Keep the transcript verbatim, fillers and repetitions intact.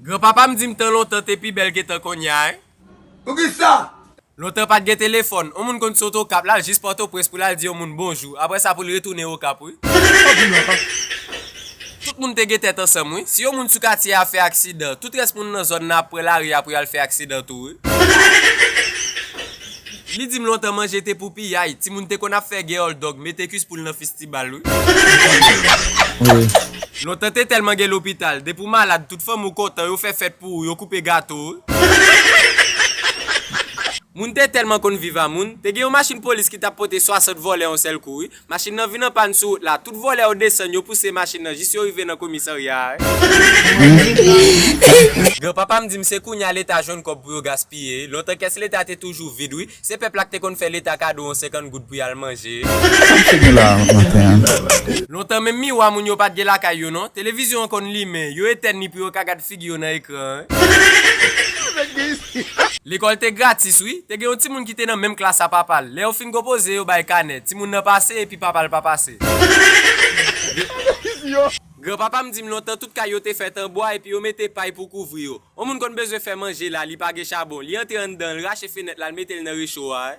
Granpapa m di m tan lontan te pi bèl ke tan kounye a, wi. Poukisa? Lontan pa t gen telefòn. Yon moun konn sot Okap, l al jis Pòtoprens pou l al di yon moun bonjou. Apre sa, pou l retounen Okap, wi. Tout moun te gen tèt ansanm, wi. Si yon moun sou katye a fè aksidan, tout rès moun nan zòn nan ap pran lari a pou y al fè aksidan tou, wi. Li di m lontan manje te pou piyay. Timoun te konn ap fè gè òldòg, mete kwis poul nan fistibal, wi. Wi. Lontan te tèlman gen lopital. Depi w malad, tout fanmi w kontan, yo fè fèt pou ou, yo koupe gato, wi. Moun te tèlman konn viv a moun, te gen yon machin polis ki t ap pote swasant vòlè yon sèl kou, wi. Machin nan vin an pàn sou wout la, tout vòlè yo desann, yo pouse machin nan jis yo rive nan komisarya a, wi. Granpapa m di m se kounye a Leta jwenn kòb pou yo gaspiye, wi. Lontan kès Leta te toujou vid, wi. Se pèp la k te konn fè Leta kado yon senkant goud pou y al manje. Sa m te gen la maten an? Lontan menm miwa moun yo pa t gen lakay yo non. Televizyon an konn limen, yo etèn li pou yo ka gad figi yo nan ekran an. Lekòl te gratis, wi. Te gen yon timoun ki te nan menm klas a papa l. Lè yo fin konpoze, yo bay kanè. Timoun nan pase, epi papa l pa pase. Granpapa m di m lontan, tout kay yo te fèt an bwa, epi yo mete pay pou kouvri yo. Yon moun konn bezwen fè manje la, li pa gen chabon. Li antre anndan, l rache fenèt la, l mete l nan recho a, wi.